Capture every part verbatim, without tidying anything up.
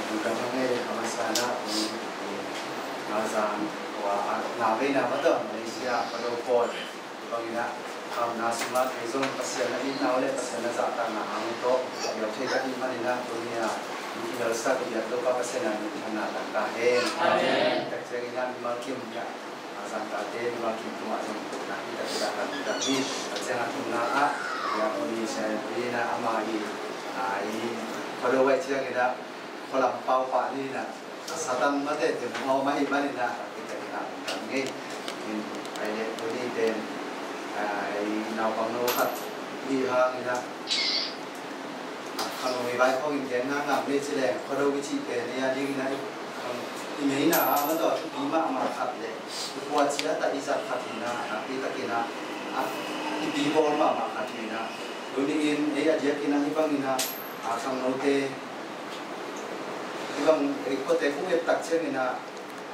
Lungdam hang e, a masa in ah, um, eh, Ngazang khua ah, nga veina mah tawh Malaysia Khuado Pawl bangin ah, khamna sungah kei zong Pasian na itna uh le Pasian na zahtakna hang tawh a biak thei ka hih manin ah, tuni a i kihelsak i biak Topa Pasian a minthanna tangka hen. Amen. Tak ciangin ah mimal kim Zangkate mimal kim tungah zong nakpi takin ah ka lungdam hi. A ciang a thumna ah, Sia Pu Ni Sia Pi na ama i, a, i Khuado vai ciangin ah khualam pau pah ni na, a Satan mate te mu hau mah hi manin ah nakpi takin ah lungdam ngei. In ai le Pu Ni ten, a, i naupang no khat hi hangin ah, khangno i vai khawng in gen ngakngak ni ci leng, Khuado i cih pen i a dingin ah, i ngeina ah mah tawh thupi mahmah khat le i kua ciat ah i zat khat hi in ah, nakpi takin ah, a, i pi bawl mahmah khat hi in ah, tuni in ei a diakin ah hih bangin ah, a, khangnote hih bang ei khuate kong et tak ciangin ah,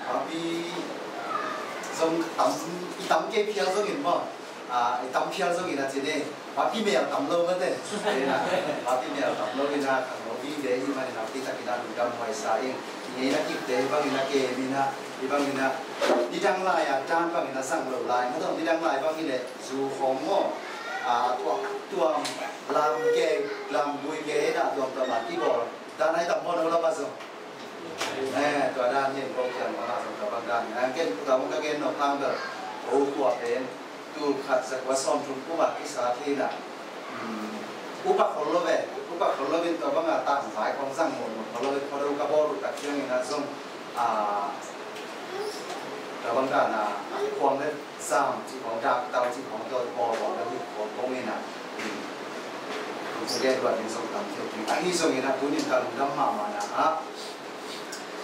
papi zong tam, i tam kei phial zongin maw, a, i tam phial zongin a ci ne. Papi mel tam lo mate. Papi mel tam lo in ah, khangno vive i hih manin nakpi takin ah lungdam huai sa ing. I ngeina kikte hih bangin ah kem in ah, hih bangin ah nidang lai a dan bangin ah zang lo lai. Mah tawh nidang lai bang hi leh zu khawng maw, a, tuam, tuam, lam ke, lam bui ke in ah tuamtuam a kibawl. Dan ai tam maw, no lam a zong. Eh, tua dan hi in ko kiang bang ah zong tua bang dan hi in. Ang ken tua bang ka gen nop hang bel, ko khua pen tul khat za kua sawmthum kum a kisa thei in ah, um, upa khol lo ve, upa khol lo in tua bang a tangvai khawng zang mawkmawk khol lo in, Khuado ka bawl uh tak ciangin ah zong, ah, tua bang dan a, a khuang le zam cih khawng, dak tau cih khawng, tua bawl khawng, tua hi khawng kong in ah, um, kong gen luat ding zong tam thei ding. Ahi zongin ah tuni in ka lungdam mahmah na ah,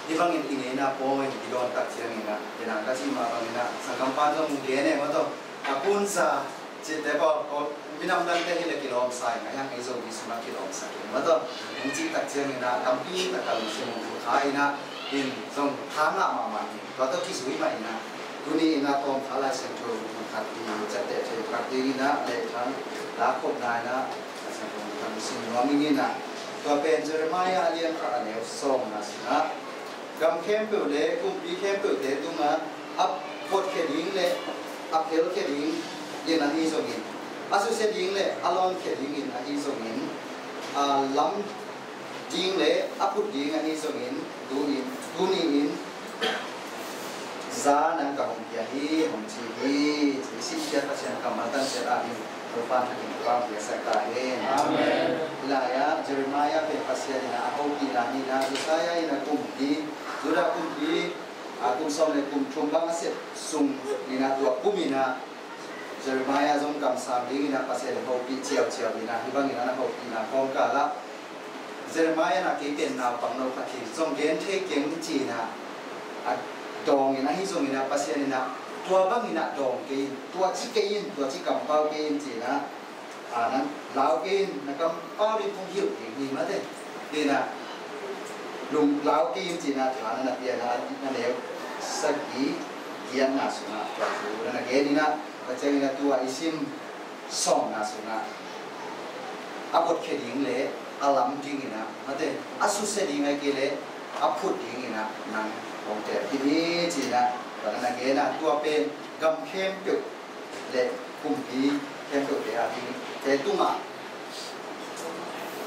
hih bangin i ngeina pawi i dawn tak ciangin ah, ken ang ka cih mah bangin ah, sanggam pan zong gen e maw tawh, a kunsa cihte pawl, minam dangte hi leh kilawmsa in, a hiang ei Zomi sungah kilawmsa kei maw tawh, hong cih tak ciangin ah, tampi tak a lungsim hong thukha in ah, in zong tha ngah mahmah hi. Tua tawh kizui mah in ah, tuni in ah tawmkhat Lai Siangtho mun khat i ciapteh thei khat dingin ah, lehthang la khopna in ah, Lai Siangtho mun khat i sim nuam ing in ah, tua pen Jeremiah a lian khat a neu sawmna sungah, gam khempeuh le kumpi khempeuhte tungah a photkhia ding le a phelkhia ding in ahi zongin, a susia ding le a lawnkhia ding in ahi zongin, a lam ding le a phut ding ahi zongin, tu-in, tuni-in za nang ka hong pia hi, hong ci hi. Ci sih ciat Pasian kammal tan ciat a ding Topa in a ding Topa hong piaksak ta hen. Amen. Hih lai-ah Jeremiah pen Pasian in a hopihna hi in ah, Josiah in a kumpi, Judah kumpi, a, kum sawm le kum thum bang a sep sung in ah, tua kum in ah Jeremiah zong kamsang dingin ah Pasian in hopih ciauciau in ah, hih bangin ah na hopihna kawmkal ah Jeremiah in ah kei pen naupang lo khat hi, zong gen thei keng ci in ah, a dawng in ahi zongin ah Pasian in ah tua bangin ah dawng kei in, tua ci kei in, tua ci kampau kei in ci in ah, a, nan lau kei in, na kampau in kong hilh ding hi mate. Hi in ah, lung lau kei in ci in ah, tha na na pia in ah, a neu sagih giatna sungah tua thu na na gen in ah, tua ciangin ah tua i sim sawmna sungah a photkhia ding le a lam dingin ah mate, a susia ding ahih kei leh a phut dingin ah nang hong teel khin hi ci in ah, tua na na gen ah, tua pen gam khempeuh le kumpi khempeuhte a ding, te tungah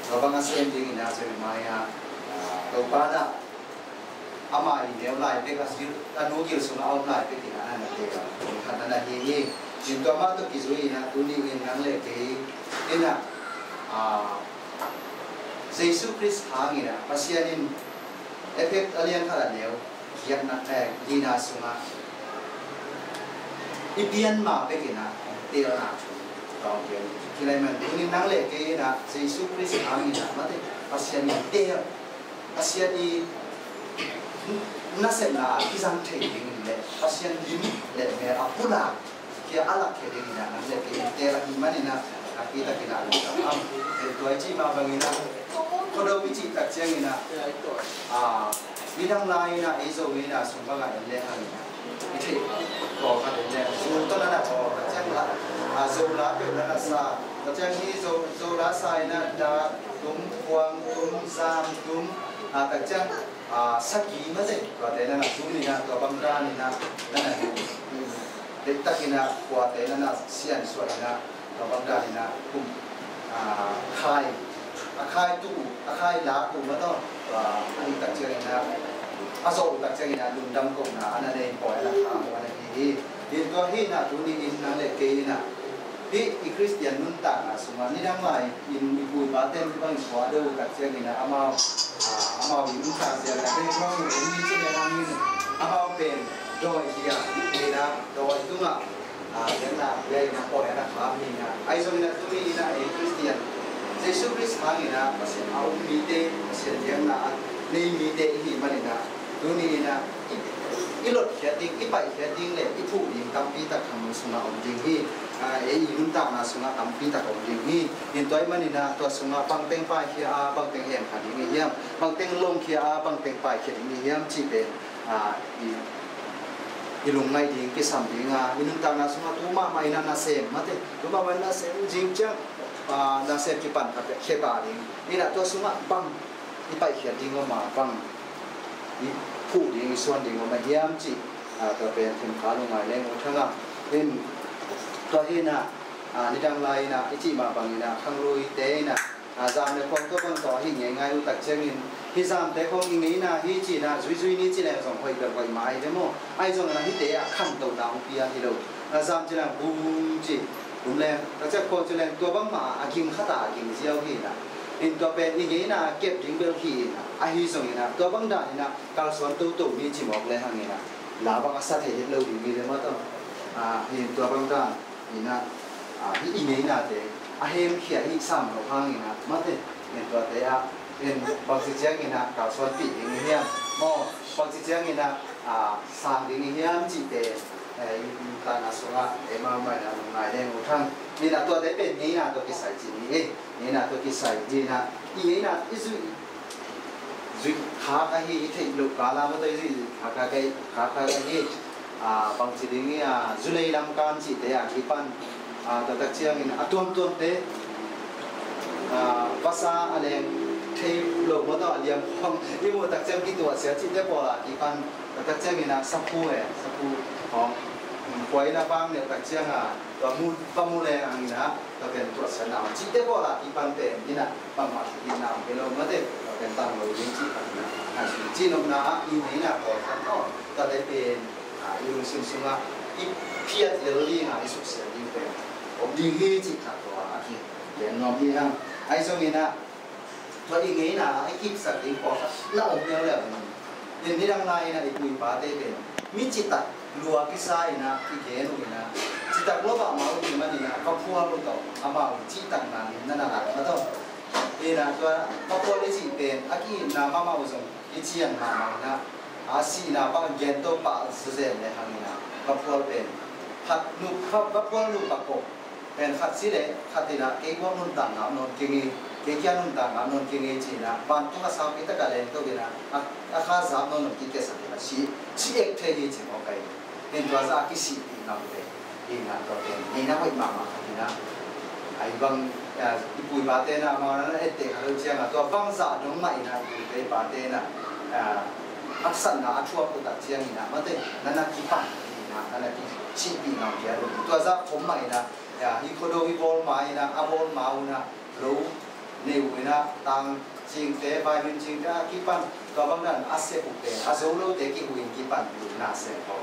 tua bang a sem dingin ah Jeremiah, a, Topa in ah ama i neu lai bek a, a nu gil sungah a om lai bek in ah na na teel khat na na hi hi. Cin tua mah tawh kizui in ah tuni in nang le kei in ah, a, Jesu Khrist hangin ah Pasian in Efesa a lian khat a neu giatna, eh, lina sungah i pian ma bek in ah teelna thu tawng gen. Kilai man tunin nang le kei in ah Jesu Khrist hangin ah mate, Pasian in teel, Pasian i nasepna a kizang thei dingin le Pasian lim le mel a pulak kia a lak khe dingin ah nang le kei in teel ahih manin ah, nakpi takin ah lungdam hang. Tua i cih mah bangin ah, Khuado i cih tak ciangin ah, a, midang lai in ah ei Zo ngeina sung bangah en le hangin ah i theih pawlkhat en le, Zo tawh na na pawlkhat ciang la, a, Zo la peuh na na sa, tua ciang hi Zo, Zo la sa in ah dak tum, khuang tum, zam tum, A, tak ciang, a, saki mate, tuate na na tum ina, tua bang dan ina, na na tum. Deihtak ina, kuate na na sian suah ina, tua bang dan ina, kum, a, khai, a khai tu, a khai la kum mate, tua, a nih tak ciang ina, a zawh tak ciang ina, lungdam kohna, a na nei poi, a na kha mo, a na hi hi. Hi tua hi ina, tuni in nang le kei ina, hih i Khristian nuntakna sungah nidang lai in i pu i pa ten hih bang i suah deuh uh tak ciangin ah amau, ah, amau in um kha ciangin ah bek mong in um ni ci leng hangin amau pen dawi hi a, hi a, dawi tungah, ah, ciangin ah bia in ah pawi a na kham hi a. Ahi zongin ah tuni in ah ei Khristian Jesu Khrist hangin ah Pasian a um mite, Pasian biakna a nei mite i hih manin ah tuni in ah i, i lotkhiat ding, i paihkhiat ding le i phuh ding tampi tak khanglawng sungah om ding hi. Ah, ei i nuntakna sungah tampi tak om ding hi. In tua ahih manin ah tua sungah bangteng paikhia a, bangteng hemkha ding i hiam, bangteng lawngkhia a, bangteng paikhia ding i hiam cih pen, ah, i, i lungngaih ding, kisam ding a, i nuntakna sungah tu mahmah in ah nasem mate, tu mahmah in ah nasem zing ciang, ah, nasem kipan khat khia ta ding. In ah tua sungah bang i paihkhiat ding om a, bang i phuh ding, i suan ding om a hiam cih, ah, tua pen themkhat lungngai leng uh thang a. In tua hi in ah, ah, nidang lai in ah i cih mah bangin ah khangluite in ah, ah, zam le khuang tua bang tawh a hi ngeingai uh tak ciangin, hih zamte khawng i ngeina hi ci in ah zuizui ni ci leng zong hoih bel hoih mah ahi ve maw? Ahi zongin ah hihte ah khantohna hong pia hi lo. Ah, zam ci leng bum ci, bum leng, tak ciang khuang ci leng tua bangmah a ging khat ah a ging ziau hi in ah. In tua pen i ngeina a kep ding bel hi in ah, ahi zongin ah tua bang dan in ah kalsuan toto ni ci mawk le hangin ah la bang a sa thei het lo ding hi le maw tawh. Ah, hi in tua bang dan in ah, ah, hih i ngeinate a hemkhia hih sam lo hangin ah mate, in tuate ah in bangci ciangin ah kalsuanpih ding i hiam maw, bangci ciangin ah, ah, sang ding i hiam cihte, eh, i, i nuntakna sungah ei mahmah in ah lungngai leng uh thang. In ah tuate pen ngeina tawh kisai ci ni ei. Ngeina tawh kisai hi in ah, i ngeina i zuih, zuih khak ahi, i theih loh kal a maw tawh i zuih, zuih khak ahi, khak ahi. Ah, bangci ding hi a, zulei lam kan cihte a kipan, ah, tua tak ciangin a tuamtuamte, ah, vasa a leng thei lo maw tawh a liam khawng i muh tak ciang kituahsia cihte pawl a kipan, tua tak ciangin ah saphu e, saphu khawng, khuai na bang neu tak ciang a, tua mu, va mu leng hangin ah tua pen tuahsiatna om cihte pawl a kipan pen in ah bangmah kipitna om hi lo mate, tua pen tang lo ding cih khat in ah, a, cih nopna ah i ngeina pawlkhat tawh tuate pen, a, i lungsim sungah i phiat lel ding a, i suksiat ding pen om ding hi cih khat tua a kigen nuam hi hang. Ahi zongin ah tua i ngeina ah i kipsak ding pawlkhat na om leuleu in, in nidang lai in ah i pu i pate pen mi citak lua kisa in ah i gen uh in ah, citak lo pah mah uh i hih manin ah va phual uh tawh amau i cihtakna in na na lak mah tawh. In ah tua va phual i cih pen a ki-itna mahmah uh zong i cian mahmah in ah, a sihna bang gen to pah zuzen le hangin ah va phual pen khat nu, va phual nu pah kawh pen khat si le khat in ah kei guak nuntak ngap nawn keng e, kei kia nuntak ngap nawn keng e ci in ah vantung a saupi tak a leng to in ah a, a kha zap nawn nawn kikhiasak in ah si, si ek thei hi ci mawk ahi. In tua zah a kisihpih ngam ve. In ah tua pen ngeina hoih mahmah khat in ah, ahi bang, ah, i pu i pate in ah amau na na etteh kha lo ciang ah tua bang zah dong mah in ah i pu i pate in ah, ah, haksatna a thuak uh tak ciangin ah mate na na kipan in ah na na kisihpih ngam pian uh. Tua zah khom mah in ah, ya, hih khuado hih bawl ma in ah, a bawl ma un ah lo nei uh in ah, tang cingte, vaihim cingte a kipan, tua bang dan a sep uh pen a zo lote kihuh in kipan uh na sem khawm.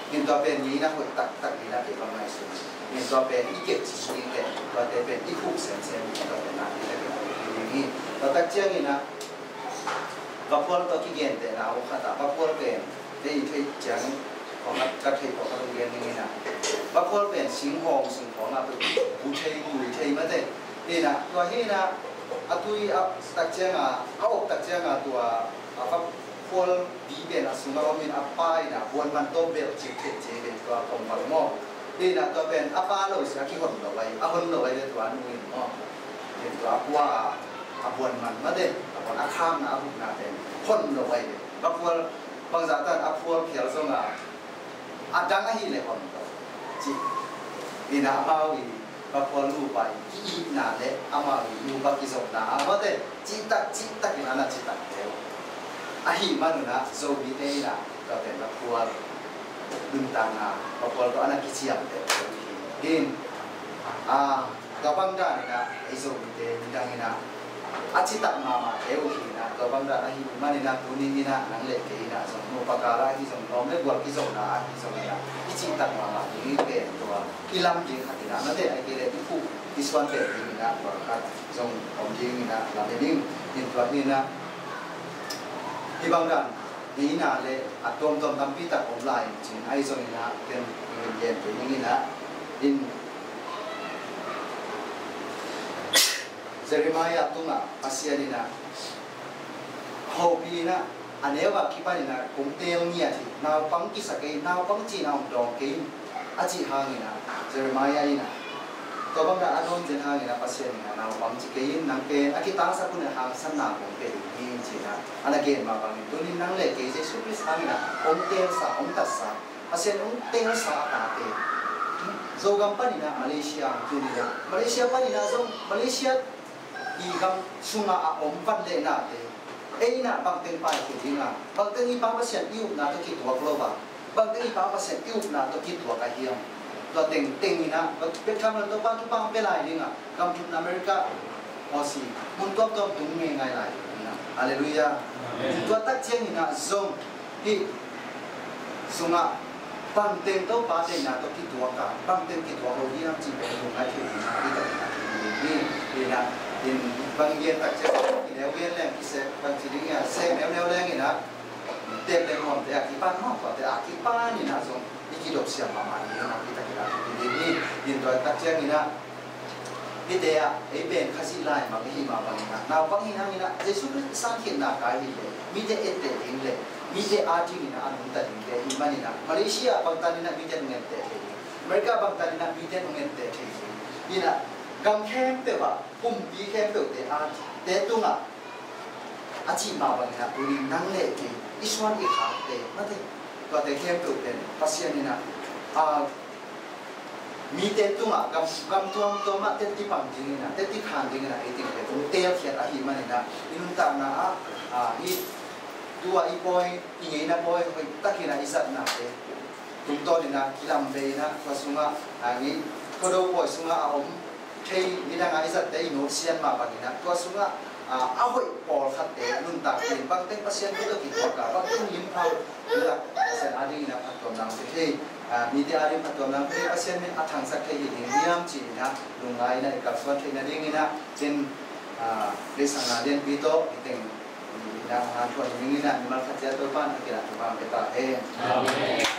In tua pen ngeina hoih taktak in ah kei bang ngaihsun. In tua pen i kep cih ding teh, tuate pen i khuh semsem, tua pen na i tak in ah kei ding hi. Tua tak ciangin ah va phual tawh kigentehna uh khat ah va phual pen kei i theih ciang, pawlkhat ka theih pawlkhat hong gen ning in ah, va phual pen singhawng, singhawng ah bu thei, tui thei mate. In ah tua hi in ah a tui a tak ciang a, a op tak ciang a tua a va phual bi pen a sungah om in a pa in ah buan man tawh belh cik theih ci pen tua kong bang maw. In ah tua pen a pa lo sia kihon lo ai, a hon lo ai le tua nu in maw. In tua a kua a buan man mate, a buan a khamna a hukna pen hon lo ai le. Va phual bangzah tan a phual phial zong a, a dang ahih leh hon lo. Ci. In ah amau i va phual nupa i ki-itna le amau i nupa kizopna a mate, citak citak in a na citak te uh. Hih manun ah Zomite in ah tua pen va phual, nuntakna va phual tawh a na kiciamteh uh hi. In ah tua bang dan in ah ei Zomite midang in ah a citak mahmahte uh hi in ah, tua bang dan ahih manin ah tuni in ah nang le kei in ah zong nupa kal ah hi zong, lawm le gual kizopna ah hi zong in ah i citak mahmah ding i pen tua i lam ding khat in ah, na te ai kei le i phuh i suan pen ding in ah tua khat zong om ding in ah lam hi ding. In tua hi in ah hih bang dan ni in ah le a tuamtuam tampi tak om lai in cin, ahi zong in ah ken min gen te ning in ah, in Jeremiah tungah Pasian in ah hopih in ah a neu a kipan in ah kong teel ngiat hi. Naupang kisa kei, naupang cihna hong dawng kei in a cih hangin ah Jeremiah in ah tua bang dan a dawn zen hangin ah Pasian in ah naupang ci kei in, nang pen a kitangsak hun ah hangsanna kong pia ding hi ci in ah a na gen mah bangin tunin nang le kei Jesu Khrist hangin ah hong teelsa, hong tatsa, Pasian hong teelsa a tate, Zogam panin ah Malaysia hong tun in ah, Malaysia panin ah zong Malaysia i gam sungah a om van le nate ei in ah bangteng paikhia ding a, bangteng i Pa Pasian i upna tawh kituak lo a, bangteng i Pa Pasian i upna tawh kituak a hiam? Tua tengteng in ah bek tham lo Topa kipan pia lai ding a, gam thumna America, Aussie, mun tuamtuam tung ngeingai lai ding a. Halleluiah. Amen. Tua tak ciangin ah zong hih sungah bangteng Topa deihna tawh kituak a, bangteng kituak lo hiam cih pen lungngai thei ding a, hi tak in ah hi ding hi. Hi in ah, in bang gen tak ciang i neu gen leng kisek, bang ci ding a, sek neuneu leng in ah, tep le nuamte a kipan, mawh tuate a kipan in ah zong i kidop siam mahmah ding a, hi tak in ah hi ding hi. In tua tak ciangin ah hihte ah ei pen Khazih laimang i hih mah bangin ah, naupang hi hangin ah Jesu Khrist i sangkhiatna kai hi le mite etteh ding le mite a dingin ah a nungta dingte i hih manin ah, Malaysia bangtan in ah mite nung etteh thei ding, America bangtan in ah mite nung etteh thei ding. In ah gam khempeuh ah, kumpi khempeuhte a, te tungah a cih mah bangin ah tunin nang le kei i suan i khakte, mate, tuate khempeuh pen Pasian in ah, a, mite tungah gam, gam tuamtuam ah tetti pang dingin ah, tetti khan dingin ah ei teng pen hong teelkhiat ahih manin ah, i nuntakna ah, a, hih tu-a i pawi, i ngeina pawi hoih takin ah i zatnate tungtawn in ah kilam ve in ah, tua sungah, a, ngeina Khuado pawi sungah a om thei, midang a i zatte i nusiat mah bangin ah, tua sungah, a, a hoih pawlkhatte nuntak in bangteng Pasian tawh kituak a, bangteng limphang nuntak Pasian a dingin ah phattuamna hong pia thei, a, mite a ding phattuamna hong pia thei, Pasian min a thangsak thei hi ding hiam ci-in ah lungngai in ah i kalsuan theihna dingin ah cin, a, leisakna lianpi tawh i teng in ah hong hanthawn dingin ah mimal khat ciat Topa'n a kilah thupha hong pia ta hen. Amen.